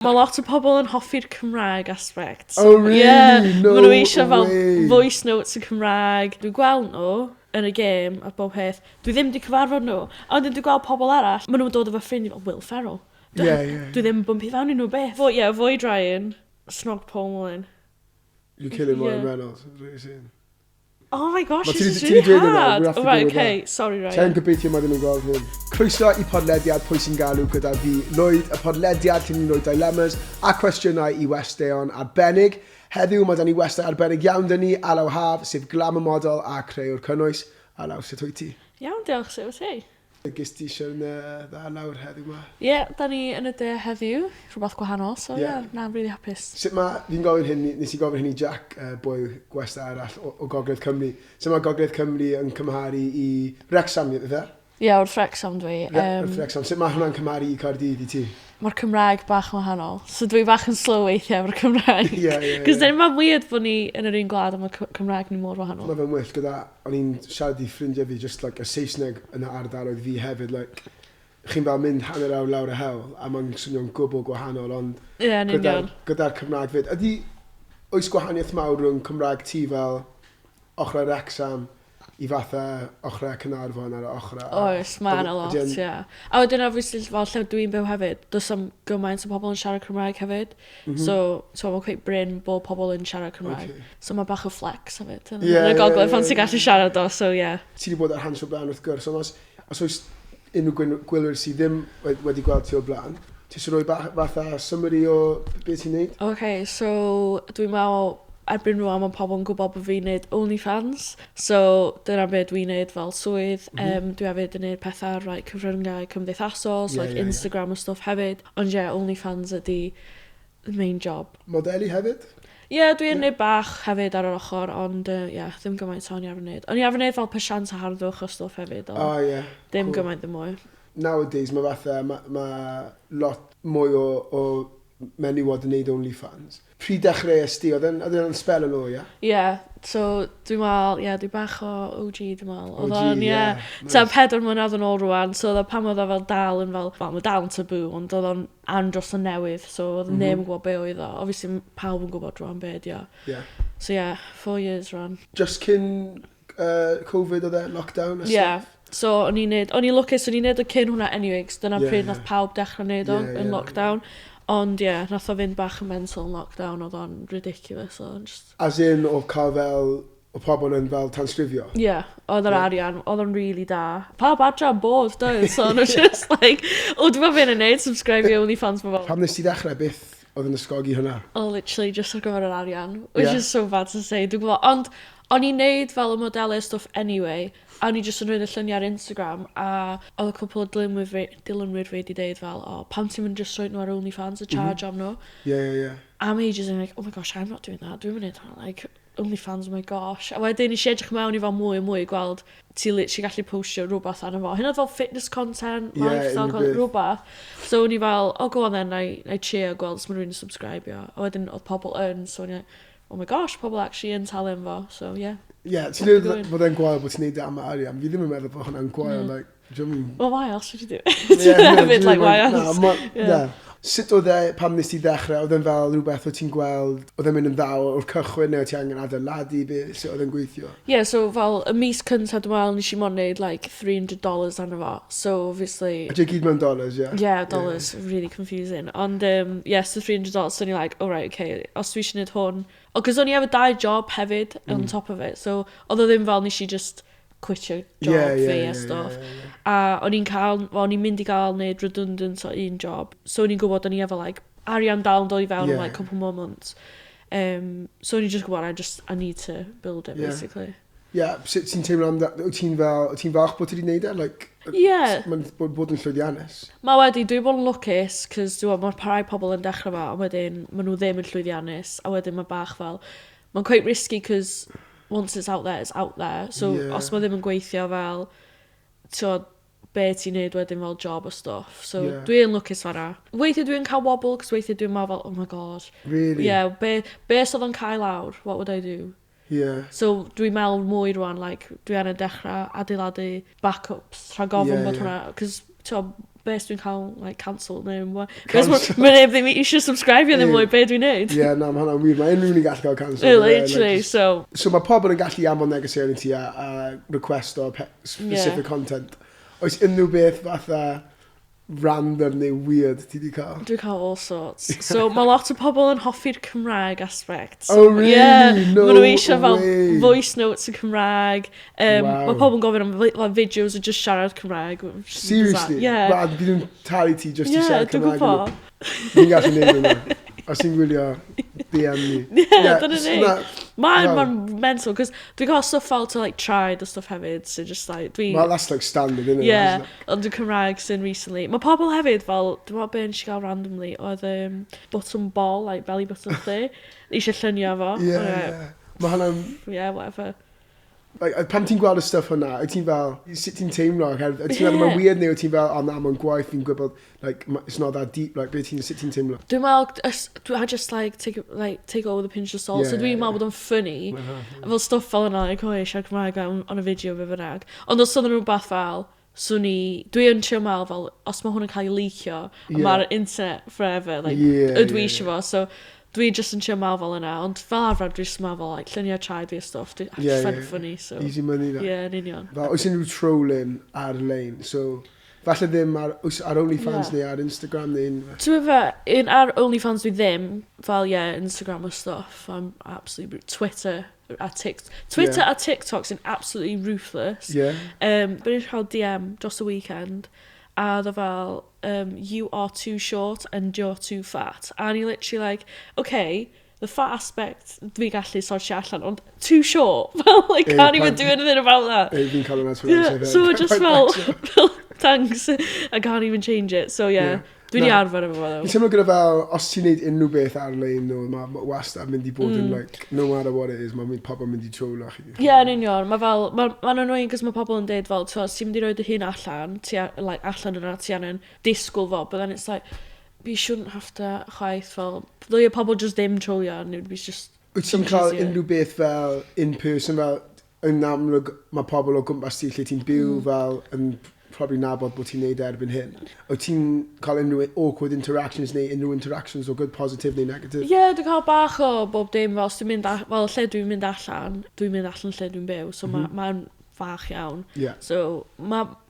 Mae lot o pobl yn hoffi'r Cymraeg aspect. Oh really? Yeah, No maen nhw eisiau fel way. voice notes yn Cymraeg. Dwi'n gweld nhw yn y gêm a bob peth. Dwi ddim wedi cyfarfod nhw. A wedyn dwi'n gweld pobl arall. Maen nhw'n dod efo ffrind i fel Will Ferrell. Dwi ddim yn bumpio fewn i nhw beth. Fo, yeah, avoid Ryan. Snog Paul Mullin. You're killing Ryan Reynolds. Is what you're saying. Oh my gosh, Ma' this is ti 'di really dweud hwnna, hard. we'll have to Oh, right, go with okay, that. sorry Ten Ryan. gobeithio mae ddim yn gweld hyn. Croeso i podlediad Pwy sy'n galw gyda fi, Lloyd, y podlediad lle ni'n rhoi dilemmas a cwestiynau i westeion arbennig. Heddiw mae da ni westau arbennig iawn dyn ni, Alaw Haf, sef glamour model a creuwr cynnwys. Alaw, sut wyt ti? Iawn, diolch, sut wyt ti? Ges ti siwrne dda lawr heddiw ma? Ie, yeah, da ni yn y de heddiw, rhywbeth gwahanol, so ie, Ie. yeah, na, I'm really hapus. Sut mae, fi'n gofyn hyn, nes i gofyn hyn i Jack, boi gwesta arall o Gogledd Cymru. Sut mae Gogledd Cymru yn cymharu i Wrexham, ife? Ie, yeah, wrth Wrexham dwi. Wrth Wrexham. Sut mae hwnna'n cymharu i Caerdydd i ti? Mae'r Cymraeg bach yn wahanol, so dwi bach yn slow weithiau efo'r Cymraeg. Ie, ie, Cos ie. then mae'n weird bod ni yn yr un gwlad a mae Cymraeg ni mor wahanol. Mae fe'n wyllt gyda, o'n i'n siarad i ffrindiau fi, just like y Saesneg yn y ardaloedd fi hefyd, like, chi'n fel mynd hanner awr lawr y hewl, a mae'n swnio'n gwbl gwahanol, ond Ie, yn gyda'r union. gyda Cymraeg fyd. Ydy, oes gwahaniaeth mawr rhwng Cymraeg ti fel ochrau Wrexham i fatha ochrau Caernarfon a'r ochrau... Oes, mae yna lot, Ydy ie. A wedyn obviously fel lle dwi'n byw hefyd, does am gymaint o pobl yn siarad Cymraeg hefyd. So mae'n quite brin bod pobl yn siarad Cymraeg. Ocê. So mae bach o flex hefyd. Yn Ie, yn y ie, gogledd ie, pan ie. ti'n gallu siarad o, so ie. Yeah. Ti wedi bod ar Hans o'r blaen wrth gwrs, ond os oes unrhyw gwylwyr sydd ddim wedi gweld ti o'r blaen, ti eisiau rhoi fatha summary o beth ti'n neud? Okay, so dwi'n meddwl erbyn rwan mae pobl yn gwybod bod fi'n neud OnlyFans. So dyna be dwi'n neud fel swydd. Dwi hefyd yn neud pethau ar like, cyfryngau cymdeithasol, so Ie, like ie, ie. Instagram a stuff hefyd. Ond ie, yeah, OnlyFans ydy the main job. Modelu hefyd? Ie, yeah, dwi'n neud bach hefyd ar yr ochr, ond ie, yeah, ddim gymaint o'n i arfer neud. O'n i arfer neud fel pasiant a harddwch a stwff hefyd, ond O oh, ie. Yeah. ddim cool. gymaint ddim mwy. Nowadays mae fatha, mae ma lot mwy o menywod yn neud OnlyFans. Pryd dechreuais ti, oedd e'n spel yn ôl, ie? Ie, yeah, so dwi'n meddwl, ie, yeah, dwi bach o OG, dwi'n meddwl. Oedd OG, o'n, ie. ie, Tua nice. 4 mlynedd yn ôl rwan, so oedd o pan oedd o fel dal yn fel, wel, mae dal yn taboo, ond oedd o'n andros o newydd, so oedd neb yn gwybod be oedd o. Obviously, pawb yn gwybod rwan be ydi o. So yeah, 4 years rwan. Just cyn Covid oedd e, lockdown a Ie. Yeah. So o'n i'n neud, o'n i'n lwcus, o'n i'n neud o cyn hwnna anyway, 'cos dyna pryd nath pawb dechrau neud o yn lockdown. Ond ie, yeah, nath o fynd bach yn mental yn lockdown, oedd o'n ridiculous, oedd o'n just. As in, o cael fel, o pobl yn fel tansgrifio. Yeah, oedd yr arian, oedd o'n really da. Pawb adra yn bored, doedd? So o'n nhw just like, "O, dwi'n meddwl yn neud, subscribe i OnlyFans ma fel." Pam nes ti ddechrau, beth oedd yn ysgogi hwnna? Oh, literally, just ar gyfer yr arian, which is so bad to say, dwi'n gwybod. Ond, o'n i'n neud fel y modelau stuff anyway, a o'n i just yn rhoi y lluniau ar Instagram, a oedd y cwpl o dilynwyr fi wedi deud fel, "Oh, pam ti'n mynd just rhoi nhw ar OnlyFans a charge am nhw?" Ie, ie, ie. Am ages, and I'm like, "Oh my gosh, I'm not doing that, dwi'n mynd neud hwnna, like, OnlyFans, oh my gosh." A wedyn nes i edrych mewn i fel mwy a mwy, gweld ti literally gallu postio rhywbeth arno fo. Hynna fel fitness content, lifestyle unrhyw content, beth. rhywbeth. So o'n i fel, "Oh, go on then, na i trio gweld os mae rhywun yn subscribio." A wedyn oedd pobl yn, so o'n i like, "Oh my gosh, pobl actually yn talu am fo." So yeah. Ie, ti'n Keep dweud going. bod e'n gwael bod ti'n neud e am arian. Fi ddim yn meddwl bod hwnna'n gwael, like, do you know what I mean? Well, why else would you do it? Ie, A bit dwi'n like, why na, else? Na. Sut oedd e pam nes ti ddechrau? Oedd e'n fel rhywbeth o ti'n gweld, oedd e'n mynd yn dda o'r cychwyn neu oedd ti angen adeiladu, be, sut oedd e'n gweithio? Yeah, so fel y mis cyntaf dwi'n meddwl nes i mond neud like $300 arno fo. So obviously A ti gyd mewn dollars, ie? Yeah, dollars, really confusing. Ond, yes, the $300, so o'n i like, "Oh right, okay, os dwi eisiau gwneud hwn." O, cos o'n i efo dau job hefyd on top of it, so oedd o ddim fel nes i just quitio job fi a stuff. Ie, A o'n i'n cael, well, o'n i'n mynd i gael neud redundant o un job, so o'n i'n gwybod o'n i efo like, arian dal yn dod i fewn in like couple more months. So o'n i'n just gwybod, I need to build it, basically. Ie, sut ti'n teimlo am wyt ti'n fel, wyt ti'n falch bod ti wedi gwneud e? Like, Yeah. Mae'n bod yn llwyddiannus. Mae wedi, dwi'n bod yn lwcus, cos dwi'n meddwl, mae rhai pobl yn dechrau fo, a wedyn maen nhw ddim yn llwyddiannus, a wedyn mae bach fel, mae'n quite risky, cos once it's out there, it's out there. So, os mae ddim yn gweithio fel, ti'n be ti'n neud wedyn fel job a stuff. So, dwi'n lwcus fan'na. Weithiau dwi'n cael wobble, cos weithiau dwi'n meddwl fel, "Oh my God." Really? Yeah, be os oedd o'n cael lawr? What would I do? So dwi'n meddwl mwy rwan, like, dwi angen dechrau adeiladu backups, rhag ofn bod hwnna, cos Beth dwi'n cael, like, cancel neu... Beth mae neb ddim eisiau subscribe ddim mwy, be dwi'n neud? Ie, na, mae hwnna'n wir. Mae unrhyw un yn gallu cael cancel. Yeah, literally, like, so... So mae pobl yn gallu anfon negeseuon i ti a requesto specific content. Oes unrhyw beth fatha random neu weird ti di cael? Dwi'n cael all sorts. So mae lot o pobl yn hoffi'r Cymraeg aspect. Oh really? Yeah, no maen nhw eisiau fel way. voice notes yn Cymraeg. Wow. Mae pobl yn gofyn am like, videos o just siarad Cymraeg. Which is Seriously? bizarre. Yeah. Wel, bydd nhw'n talu ti just i Yeah, siarad dwi'n Cymraeg. gwybod. Fi'n gallu neud hwnna. Os ti'n gwylio, DM ni. Yeah, dyna ni. Na, Mae'n Wow. ma mental, cos dwi'n cael stuff fel to like tried a stuff hefyd, so just like, dwi... Well, that's like standard, isn't it? Yeah, ond dwi'n Cymraeg sy'n recently. Mae pobl hefyd fel, dwi'n meddwl be nes i gael randomly, oedd button ball, like belly button chdi, eisiau llunio fo. Yeah, O'n i like, yeah. Mae hwnna'n... Yeah, whatever. Like, pam ti'n gweld y stuff hwnna, wyt ti'n fel, sut ti'n teimlo? Wyt ti'n meddwl mae'n Yeah. weird neu wyt ti'n fel, oh na, mae'n gwaith, fi'n gwybod, like, it's not that deep, like, be ti'n, sut ti'n teimlo? Dwi'n meddwl, I just like take, like, take it with a pinch of salt, so dwi'n meddwl bod o'n funny, fel stuff fel yna, like, oh, eisiau Cymraeg on a video fe bynnag. Ond os oedd yn rhywbeth fel, swn i, dwi yn trio meddwl fel, os mae hwn yn cael ei leakio, a mae'r internet forever, like, ydw i eisiau fo, so dwi just yn trio meddwl fel yna, ond fel arfer dwi just yn meddwl fel, like, lluniau traed fi a stuff, dwi, I just find it funny, so. Easy money, that. Yeah, yn union. Fel, oes unrhyw trolling ar-lein, so, falle ddim ar, oes ar OnlyFans neu ar Instagram neu unrhyw. Ti'n fe, un ar OnlyFans dwi ddim, fel, yeah, Instagram a stuff, I'm absolutely, Twitter a TikTok. Twitter a TikTok sy'n absolutely ruthless. But nes i cael DM dros y weekend, a oedd o fel, "You are too short and you're too fat." And he literally like, okay, the fat aspect dwi gallu sortio allan, ond too short. Fel, I Ei, can't even do anything about that. Ei, fi'n cael hwnna trwy'r Yeah, amser. so just fel, thanks, I can't even change it. So yeah, Yeah. dwi di Na. arfer efo fo Fi'n though. teimlo gyda fel, os ti'n neud unrhyw beth ar-lein, no, mae ma wastad mynd i bod yn, like, no matter what it is, mae'n mynd pobl mynd i trollo chi. Ie, yn union. Mae fel, mae'n ma annoying cos mae pobl yn deud fel, ti'n ti'n mynd i roi dy hun allan, ti, like, allan yna, ti angen disgwyl fo, but then it's like, you shouldn't have to chwaith fel, ddylie pobl just ddim trolio, and it would be just Wyt so ti'n much cael easier. unrhyw beth fel in person, fel yn amlwg mae pobl o gwmpas ti lle ti'n byw fel yn probably nabod bod ti'n neud e erbyn hyn. Wyt ti'n cael unrhyw awkward interactions neu unrhyw interactions o good, positive neu negative? Ie, yeah, dwi'n cael bach o bob dim, fel, os dwi'n mynd, fel, lle dwi'n mynd allan, dwi'n mynd allan lle dwi'n byw, so mae'n fach iawn. So,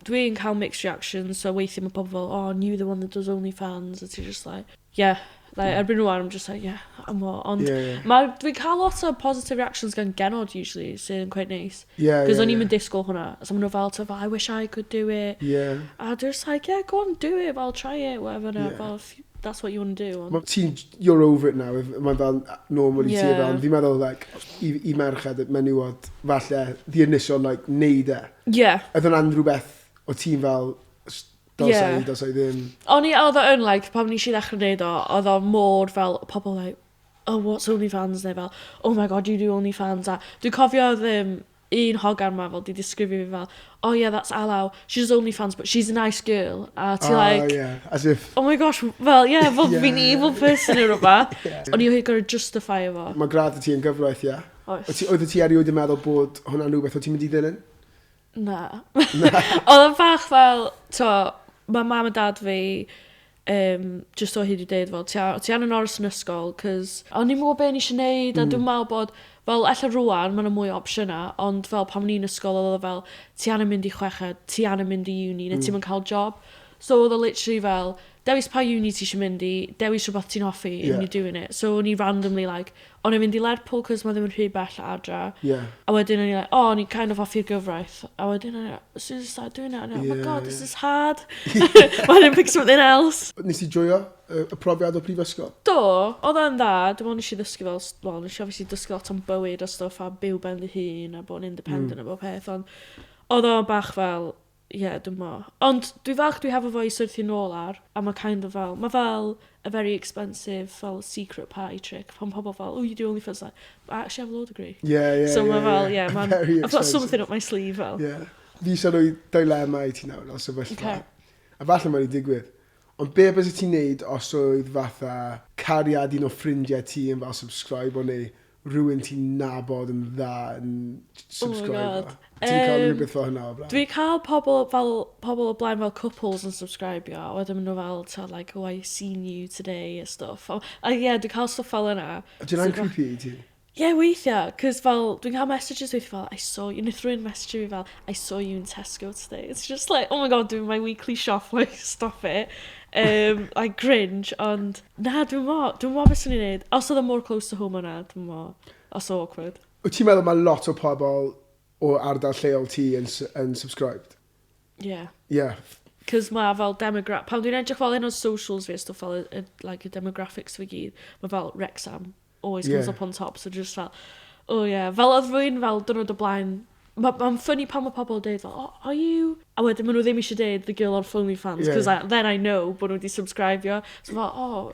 dwi'n cael mixed reactions, so weithiau mae pobl fel, "Oh, you the one that does OnlyFans," a ti'n just like, yeah, like, erbyn rwan, I'm just like, yeah, I'm what. Ond dwi'n cael lot o positive reactions gan genod, usually, sy'n quite nice. Because o'n i'n mynd disgwyl hwnna. So maen nhw fel, fel, "I wish I could do it." Yeah. A just like, "Yeah, go on, do it, fel, try it, whatever." Yeah. Fel, if that's what you want to do. Ond, Ma' ti'n, you're over it now, mae fel normal i ti fel, fi'n meddwl, like, i merched, menywod, falle, the initial, like, neud e. Oedd hwnna'n rhywbeth o ti'n fel, dylsa i, dylsa i ddim? O'n i, oedd o yn, like, pan nes i ddechrau neud o, oedd o mor fel, pobl like, "Oh, what's OnlyFans?" Neu fel, "Oh my God, you do OnlyFans." A dwi'n cofio oedd un hogan ma fel, di disgrifio fi fel, "Oh yeah, that's Alaw, she does OnlyFans, but she's a nice girl." A ti Ah, like, yeah, as if, oh my gosh, fel, yeah, fel fi'n evil person neu rhywbeth. O'n i o hyd gorau justify efo. Mae gradd y ti yn gyfraith, ie? Oes. Oedd ti erioed yn meddwl bod hwnna'n rhywbeth o ti'n mynd i ddilyn? Na. Oedd o'n bach fel, to, mae mam a dad fi just o hyd i deud fel, ti angen aros yn ysgol, cos o'n i'n gwybod be o'n i eisiau neud, a dwi'n meddwl bod, fel, ella rwan, mae yna mwy o opsiynau, ond fel pan o'n i'n ysgol, oedd o fel, ti angen mynd i chweched, ti angen mynd i uni, neu ti'n mynd cael job. So oedd o literally fel, dewis pa uni ti eisiau mynd i, dewis rhywbeth ti'n hoffi, and you're doing it. So o'n i randomly like, o'n i'n mynd i Lerpwl, cos mae ddim yn rhy bell adra. A wedyn o'n i like, oh, o'n i kind of hoffi'r gyfraith. A wedyn o'n i like, as soon as I started doing it, o'n i like, oh my God, this is hard. Why didn't I pick something else? Nes ti joio y profiad o prifysgol? Do, oedd o'n dda. Dwi'n meddwl nes i ddysgu fel, well, nes i obviously dysgu lot am bywyd a stuff a byw ben dy hun a bod yn independent a bob peth, ond oedd o'n bach fel, ie, yeah, dwi'n mo. Ond dwi falch dwi hefo fo i syrthio nôl ar, a mae kind of fel, mae fel a very expensive fel secret party trick, pan pobl fel, "Oh, you do OnlyFans," like, I actually have a law degree. So mae fel, yeah, man, Very I've got expensive. something up my sleeve fel. Yeah. Fi eisiau rhoi dilemma i ti nawr, o sefyllfa. Okay. A falle mae'n digwydd. Ond be byse ti'n neud os oedd fatha cariad un o ffrindiau ti yn fel subscribe o neu rhywun ti'n nabod yn dda yn subscribe. Oh Ti'n cael rhywbeth fel hynna o blaen? Dwi'n cael pobl, fel, pobl o blaen fel couples yn subscribio, a wedyn maen nhw fel, ta, like, "Oh, I seen you today," a stuff. A yeah, dwi'n cael stuff fel yna. Ydy hwnna'n creepy i ti? Yeah, weithiau, cos fel, dwi'n cael messages weithiau fel, "I saw you," wnaeth rhywun message fi fel, "I saw you in Tesco today." It's just like, "Oh my God, doing my weekly shop," like, stop it. Like, cringe, ond, na, dwi'n mo beth swn i'n neud. Os oedd o more close to home yna, dwi'n mo, os awkward. Wyt ti'n meddwl mae lot o pobl o ardal lleol ti yn subscribed? Yeah. Yeah. Cos mae fel pan dwi'n edrych fel un o'r socials fi a stuff fel, like, y demographics fi gyd, mae fel Wrexham always comes up on top, so just fel, oh yeah. Fel oedd rhywun fel dwrnod o blaen, mae'n funny pan mae pobl yn deud fel, "Oh, are you?" A wedyn maen nhw ddim eisiau deud "the girl on OnlyFans," because then I know bod nhw wedi subscribio. So fel, "Oh,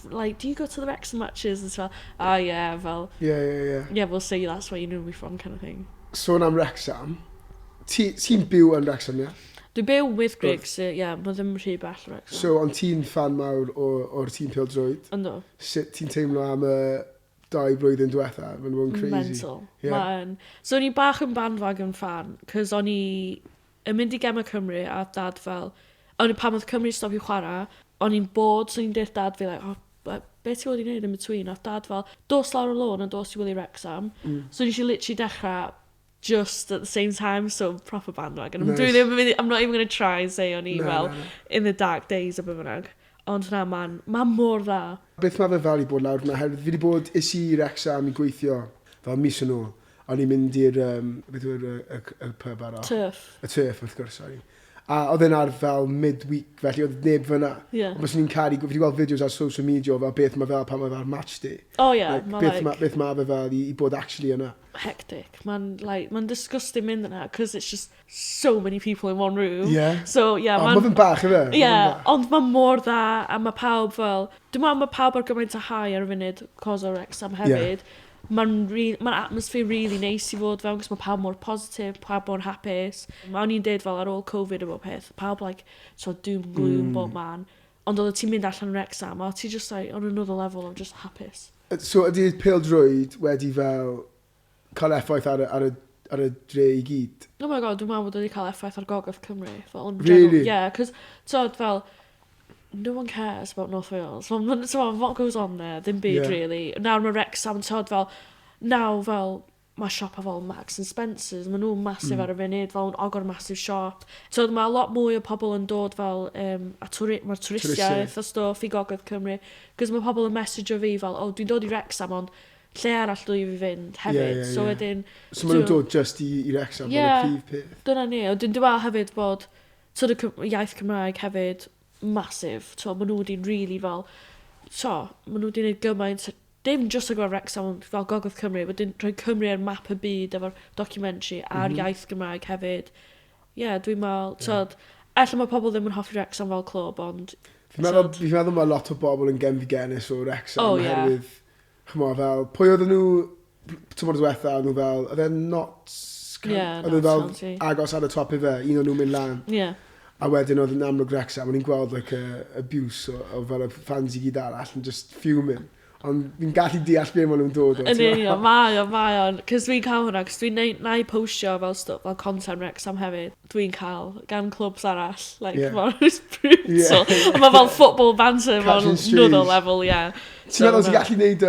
like, do you go to the Wrexham matches?" And so, "Ah, yeah," fel, "Yeah, we'll say that's where you know me from," kind of thing. Sôn am Wrexham, ti'n byw yn Wrexham, ie? Dwi'n byw with Greg, so yeah, mae ddim rhy bell o Wrexham. So, ond ti'n fan mawr o'r tîm pêl-droed. Yndw. Sut ti'n teimlo am y 2 blwyddyn diwetha? Mae'n bod yn crazy. Mental. Yeah. Mae'n... So o'n i bach yn bandwagon fan, cos o'n i yn mynd i Gemau Cymru a dad fel... O'n i pan oedd Cymru stopio chwarae, o'n i'n bored, so o'n i'n deud dad fi, like, "Oh, be ti wedi gwneud in between?" A dad fel, "Dos lawr y lôn a dos i wylio Wrexham." So nes i literally dechrau just at the same time, so proper bandwagon. Nice. Dwi ddim yn mynd, I'm not even going to try and say o'n i Na, fel na, na. in the dark days o be bynnag. Ond na, mae'n ma mor dda. Beth mae fe fel i bod lawr yna? Herwydd fi wedi bod, is i Wrexham i gweithio fel mis yn ôl. O'n i'n mynd i'r, beth yw'r y pub arall? Turf. Y Turf, wrth gwrs, sorry. A oedd e'n ar fel midweek, felly oedd neb fyna. Ond byswn i'n caru, fi wedi gweld fideos ar social media o fel beth mae fel pan mae fel match day. Oh yeah, Like, ma beth, like, ma, beth mae fe fel i bod actually yna. Hectic. Mae'n like, mae'n disgusting mynd yna, because it's just so many people in one room. So, yeah, Oh, mae'n mae fe'n bach, ife? Ma' fe'n Yeah, bach. ond mae'n mor dda, a mae pawb fel... Dwi'n meddwl mae pawb ar gymaint o high ar y funud, cos o Wrexham hefyd. Mae'n ma atmosphere really nice i fod fewn, cos mae pawb mor positif, pawb mor hapus. Mae o'n i'n deud fel ar ôl Covid a bob peth, pawb like, so doom gloom bob man. Ond oedd ti'n mynd allan yn Wrexham, a ti just like on another level of just hapus. So ydy pêl-droed wedi fel cael effaith ar y dre i gyd? Oh my God, dwi'n meddwl bod wedi cael effaith ar Gogledd Cymru. Fel, in Really? general. Yeah, cos, so, fel, no one cares about North Wales. So, what goes on there? Ddim byd, really. Nawr mae Wrexham, tod, fel, now, fel, mae siop fel Marks and Spencer's, maen nhw'n massive ar y funud, fel yn agor massive shop. So mae lot mwy o pobl yn dod fel, a mae'r twristiaeth Twristiaeth. a stwff i Gogledd Cymru. Cos mae pobl yn message o fi fel, "Oh, dwi'n dod i Wrexham, ond lle arall dwi fi fynd hefyd?" So wedyn, So maen nhw'n dod just i Wrexham, Yeah. fel y prif peth. Dyna ni. Ond dwi'n meddwl hefyd bod sort of iaith Cymraeg hefyd massive. So, maen nhw wedi really fel... So, maen nhw wedi gwneud gymaint, dim just ar gyfer Wrexham, ond fel Gogledd Cymru, wedyn rhoi Cymru ar map y byd efo'r documentary a'r iaith Gymraeg hefyd. Ie, yeah, dwi'n meddwl, yeah. Ella mae pobl ddim yn hoffi Wrexham fel clwb, ond Fi'n meddwl mae lot o bobl yn genfigennus o Wrexham Oh, yeah. oherwydd, ch'mo, fel, pwy oedden nhw tymor diwetha, o'n nhw fel, oedd e'n not... Yeah, oedd nhw Notts fel County. agos ar y top ife, un o'n nhw'n mynd lan. A wedyn oedd yn amlwg Wrexham, o'n i'n gweld like, abuse o fel y fans i gyd arall yn just fuming. Ond fi'n gallu deall be maen nhw'n dod o. Yn ti'n union, mae o, mae o'n. Cos dwi'n cael hwnna, cos dwi'n neud, na i postio fel stwff, fel content Wrexham hefyd. Dwi'n cael gan clwbs arall, like, yeah. Mae'n brutal. Ond mae fel football banter Catching on strays. another level, yeah. Ti'n meddwl So, ti'n gallu neud,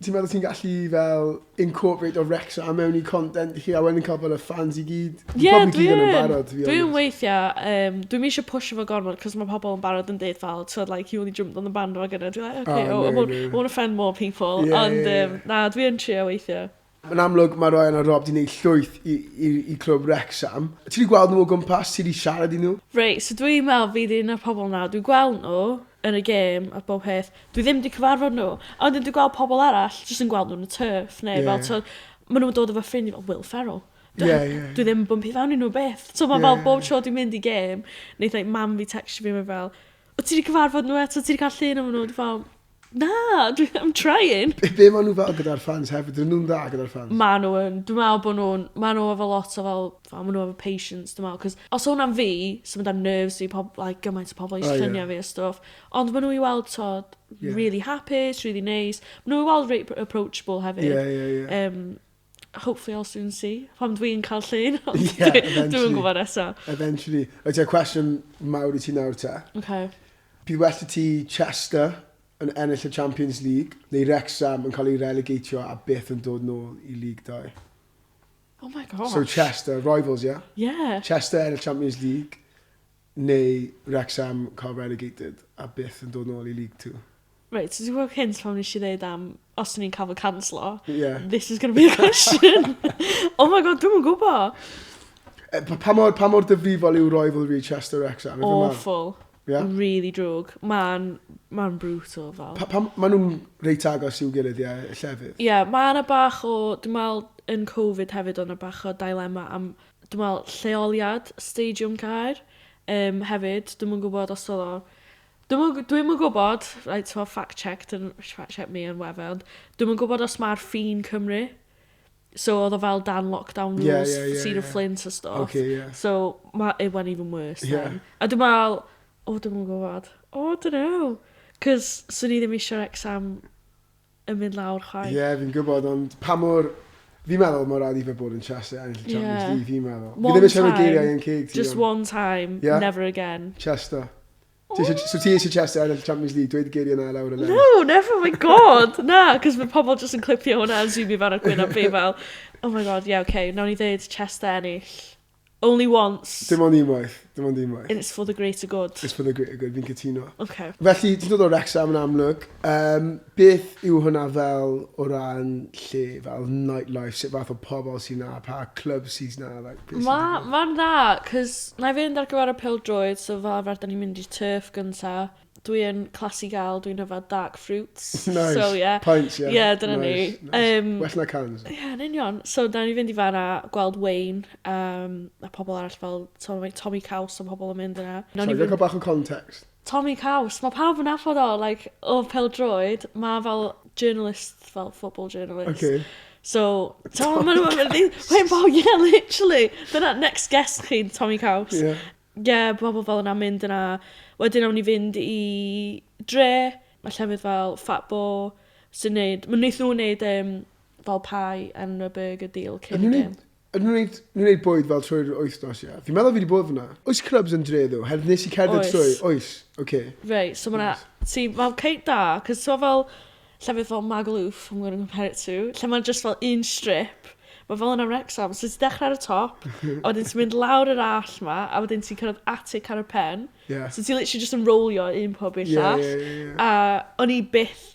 ti'n meddwl ti'n gallu fel incorporate o Wrexham mewn i content chi a wedyn cael fel y fans i gyd? Ie, Probably gyd yn dwi'n. barod, to be Dwi'n honest. weithiau, dwi'n eisiau pushio fo gormod, cos mae pobl yn barod yn deud fel, so, like, "You only jumped on the bandwagon." A dwi'n like, "Okay, Oh, oh, I no, won't, no. I won't offend more people." Ond, na, dwi'n trio weithiau. Yn amlwg mae Ryan a Rob di wneud llwyth i clwb Wrexham. Ti wedi gweld nhw o gwmpas? Ti wedi siarad i nhw? Reit, so dwi'n meddwl fi di un o'r pobl na, dwi'n gweld nhw yn y gêm a bob peth, dwi ddim wedi cyfarfod nhw, ond dwi'n gweld pobl arall, jyst yn gweld nhw yn y turf, neu fel, so, maen nhw'n dod efo ffrindiau fel Will Ferrell. Dwi, Ie, ie, ie. dwi ddim yn bumpio fewn i nhw beth. So mae fel bob tro dwi'n mynd i gêm, neith like, mam fi textio fi, mae fel, "O, ti wedi cyfarfod nhw eto, ti wedi cael llun efo nhw?" Dwi'n fel, Na, I'm trying. Be maen nhw fel gyda'r fans hefyd? Dyn nhw'n dda gyda'r fans? Ma nhw yn, dwi'n meddwl bod nhw'n, ma nhw efo lot o fel, ma nhw efo patience, dwi'n meddwl, cos os hwnna'n fi, sy'n mynd ar nerves fi, pob, like, gymaint o pobl eisiau lluniau fi a stuff, ond ma nhw i weld, tod, really hapus, really nice, ma nhw i weld reit approachable hefyd. Yeah. Hopefully I'll soon see, pan dwi'n cael llun, ond dwi'n gwybod nesaf. Eventually. Wyt ti, cwestiwn mawr i ti nawr te. Okay. Bydd well i ti Chester yn ennill y Champions League, neu Wrexham yn cael ei relegatio a byth yn dod nôl i League 2? Oh my gosh. So Chester, rivals, yeah? Yeah. Chester ennill Champions League, neu Wrexham cael relegated a byth yn dod nôl i League 2? Right, so ti'n gwybod cynt pan nes i ddeud am os ni'n cael fy canslo? Yeah. This is going to be a question. Oh my god, dwi'm yn gwybod. Pa mor difrifol yw rivalry Chester Wrexham? Awful. Yeah? Really drwg. Mae'n ma brutal fel. Pa, ma nhw'n reit agos i'w gilydd, ie, y llefydd? Ie, yeah, mae yna bach o, dwi'n meddwl, yn Covid hefyd, o'na bach o dilemma am, dwi'n meddwl, lleoliad Stadium Caer. Hefyd, dwi'm yn gwybod os oedd o. Dwi'm yn gwybod, right, so fact checked and fact check me and whatever, ond dwi'm yn gwybod os mae'r ffin Cymru. So oedd o fel dan lockdown rules, Sir y Flint a stuff. So it went even worse then. A dwi'n meddwl, oh, dwi'm yn gwybod. Oh, I don't know. Cos swn i ddim eisiau Wrexham yn mynd lawr chwaith. Ie, yeah, fi'n gwybod, ond pa mor... Fi'n meddwl mae rhaid i fe bod yn Chester ennill y Champions League, fi'n meddwl. Fi One ddim eisiau rhoi time. geiriau yn ceg ti. Just one time, never again. Chester. So ti eisiau Chester ennill y Champions League, dweud geiriau yna lawr y lens. No, never, my God. Na, cos mae pobl just yn clipio hwnna a zoomio fewn ar gwyneb fi fel, oh my God, yeah, okay, nawn ni ddeud Chester ennill. Only once. Dim ond unwaith, dim ond unwaith. And it's for the greater good. It's for the greater good, fi'n cytuno. Okay. Felly, ti'n dod o Wrexham yn amlwg. Beth yw hwnna fel o ran lle, fel nightlife, sut fath o pobl sy'n na, pa clwb sy'n na? Like, beth sy'n digwydd? Ma'n dda, cos na i fynd ar gyfer y pêl-droed, so fel arfer, da ni'n mynd i turf gynta. Dwi yn classy gal, dwi'n yfed dark fruits. Nice. So, yeah. Pints, yeah. Yeah, dyna ni. Nice. Well na cans. Ie, yeah, yn union. So, da ni fynd i fanna, gweld Wayne, a pobl arall fel Tommy Caws a pobl yn mynd yna. Nawn Sorry, ni fynd... fynd cael bach o context. Tommy Caws, mae pawb yn nabod o, like, o pêl-droed, mae fel journalist, fel football journalist. So, Tom, maen nhw'n mynd i... Wait, wow, yeah, literally. Dyna next guest chi, Tommy Caws. Yeah, bobl fel yna mynd yna. Wedyn awn ni fynd i dre, mae llefydd fel Fat Boar, sy'n neud... Mae wnaeth nhw wneud fel pie and a burger deal cyn Ydyn y nhw'n gêm. Ydyn nhw'n neud bwyd fel trwy'r wythnos, ie? Fi'n meddwl fi wedi bod fyna. Oes clubs yn dre, ddo? Hefyd nes i cerdded Oes. trwy? Oes. Okay. Right, so mae'na... See, mae'n ceit da, cos so fel llefydd fel Magaluf, I'm going to compare it to, lle mae'n just fel un strip, mae fel yna Wrexham, so ti'n dechrau ar y top, a wedyn ti'n mynd lawr yr all ma, a wedyn ti'n cyrraedd Atik ar y pen. So ti'n literally just yn rolio un pub i'r llall. Yeah. A o'n i byth,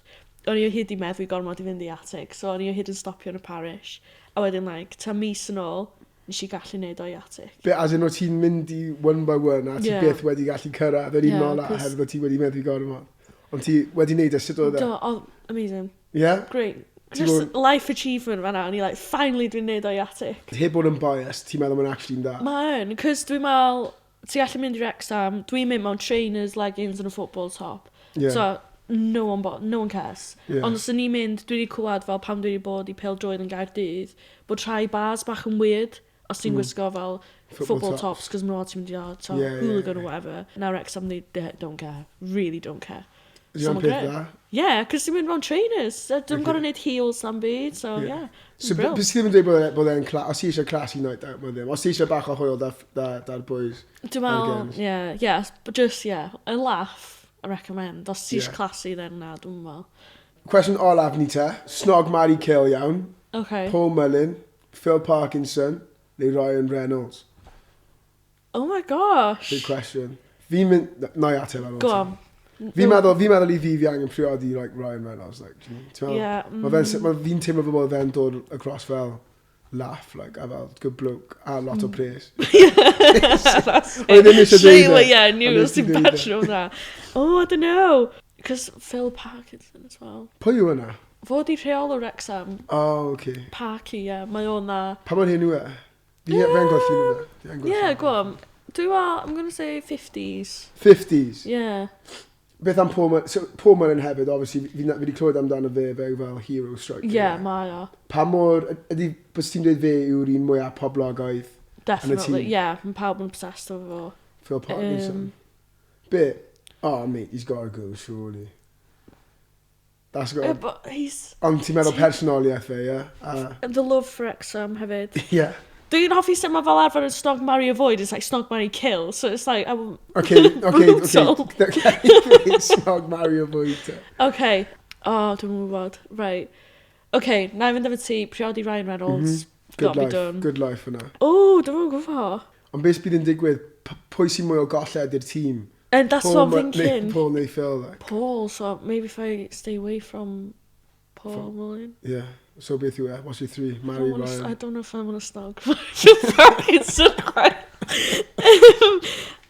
o'n i o hyd i meddwi gormod i fynd i Atik, so o'n i o hyd yn stopio yn y parish. A wedyn, like, ta mis yn ôl, nes i gallu neud o i Atik. Be, as in, o ti'n mynd i one by one, a ti byth wedi gallu cyrraedd yr un ola, oherwydd o ti wedi meddwi gormod. Ond ti wedi neud e, sut oedd e? Do, oh, amazing. Yeah? Great. Ti'n Just life achievement fan'na, o'n i like, finally dwi'n neud o i Atik. Heb bod yn biased, ti'n meddwl mae'n actually'n da? Mae yn, cos dwi'n meddwl, ti'n gallu mynd i Wrexham, dwi'n mynd mewn trainers, leggings and a football top. So, no one cares. Ond os o'n i'n mynd, dwi wedi clywed fel pam dwi wedi bod i pêl-droed yn Gaerdydd, bod rhai bars bach yn weird, os ti'n gwisgo fel Football football, tops. tops, cos maen nhw'n ti'n mynd i, oh, to, hooligan or whatever. Now Wrexham, they don't care. Really don't care. Ydy So o'n ma'n peth grêt. dda? Yeah, cos ti'n mynd mewn trainers. Dwi'n gorfod neud heels na'n byd, so yeah. So, Brill. bys ti ddim yn dweud bod e'n os ti eisiau classy night out, mae ddim. Os ti eisiau bach o hwyl da'r boys. Dwi'n meddwl, games. yeah, but just, yeah, a laugh, I recommend. Os ti eisiau classy, then na, dwi'n meddwl. Cwestiwn olaf ni te. Snog, marry, kill, iawn. Okay. Paul Mullin, Phil Parkinson, neu Ryan Reynolds? Oh my gosh. Big question. Fi'n mynd... Na i ateb ar ôl Go ti. on. Fi'n meddwl i fi fi angen priodi like Ryan Reynolds. Like, ti'n meddwl? Yeah. Ma fi'n teimlo fel bod fe'n dod across fel laugh, like, a fel good bloke, a lot o pres. That's O'n i ddim eisiau dweud Straight e. away, yeah, I knew Ond it nes was ti ti'n dweud e. passion hwnna. Oh, I don't know. Because Phil Parkinson as well. Pwy yw hwnna? Fo di rheolwr Wrexham. Oh, okay. Parky, yeah, mae o'n dda. Pa mor hyn yw e? Fi yn gweld llun o fe. Fi yn gweld Yeah, llun o go fe. on. Dwi'n meddwl, I'm gonna say 50s. 50s. Yeah. Beth am Paul, so, Paul Mullin hefyd, obviously, fi wedi clywed amdano fe fe fel hero striker. Yeah, mae o. Pa mor, ydy, bys ti'n dweud fe yw'r un mwyaf poblogaidd Definitely, yeah, mae pawb yn obsessed efo fo. Phil Parkinson. Be? Oh, mate, he's got to go, surely. That's got Yeah, but he's... Ond ti'n meddwl personoliaeth fe, ie? Yeah? And the love for Wrexham hefyd. Yeah. Dwi'n hoffi sut mae fel arfer yn snog, marry, avoid. It's like snog, marry, kill. So it's like... I'm Okay, Brutal. okay. Snog, marry, avoid. Te. Okay. Oh, dwi'n gwybod. Right. Okay, na i fynd efo ti, priodi Ryan Reynolds. Good Gotta be life, done. good life yna. Oh, dwi'n gwybod. Ond beth bydd yn digwydd, pwy sy'n mwy o golled i'r tîm? And that's what I'm neu, thinking. Paul neu Phil, like. Paul, so maybe if I stay away from Paul Mullin. Yeah. So beth yw e? What's your three? I Marry don't wanna, Ryan. I don't know if I want to snog Phil Parkinson.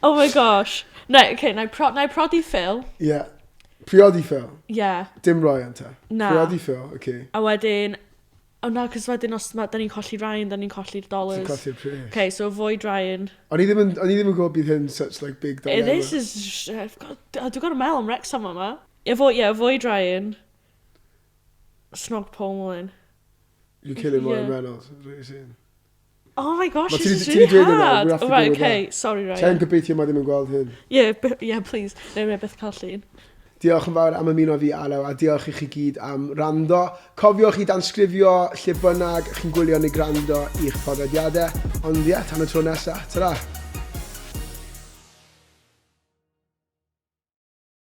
Oh my gosh. No, okay, na i, na i prodi Phil. Yeah. Priodi Phil. Yeah. Dim Ryan te. Na. Priodi Phil, okay. A wedyn... Oh na, cos wedyn os ma, da ni'n colli Ryan, da ni'n colli'r Ti'n dollars. colli'r pres. Okay, so avoid Ryan. O'n i ddim yn, o'n i ddim yn gwybod bydd hyn such like big Eh, dilemma. This is... I've got, I've got a mel am Wrexham yma. Avoid, yeah, avoid Ryan. Snog Paul Mullin. You're killing Ryan Yeah. Reynolds. Is what you're saying. Oh my gosh, Ma' this ti is 'di- really ti 'di dweud hwnna, hard. we'll have to Oh, right, go with okay, sorry Ten Ryan. gobeithio mae ddim yn gweld hyn. Yeah, yeah, please. Neu mae byth cael llun. Diolch yn fawr am ymuno fi, Alaw, a diolch i chi gyd am rando. Cofiwch i dansgrifio lle bynnag chi'n gwylio neu gwrando i'ch podlediadau. Ond ie, tan y tro nesaf. Ta-ra!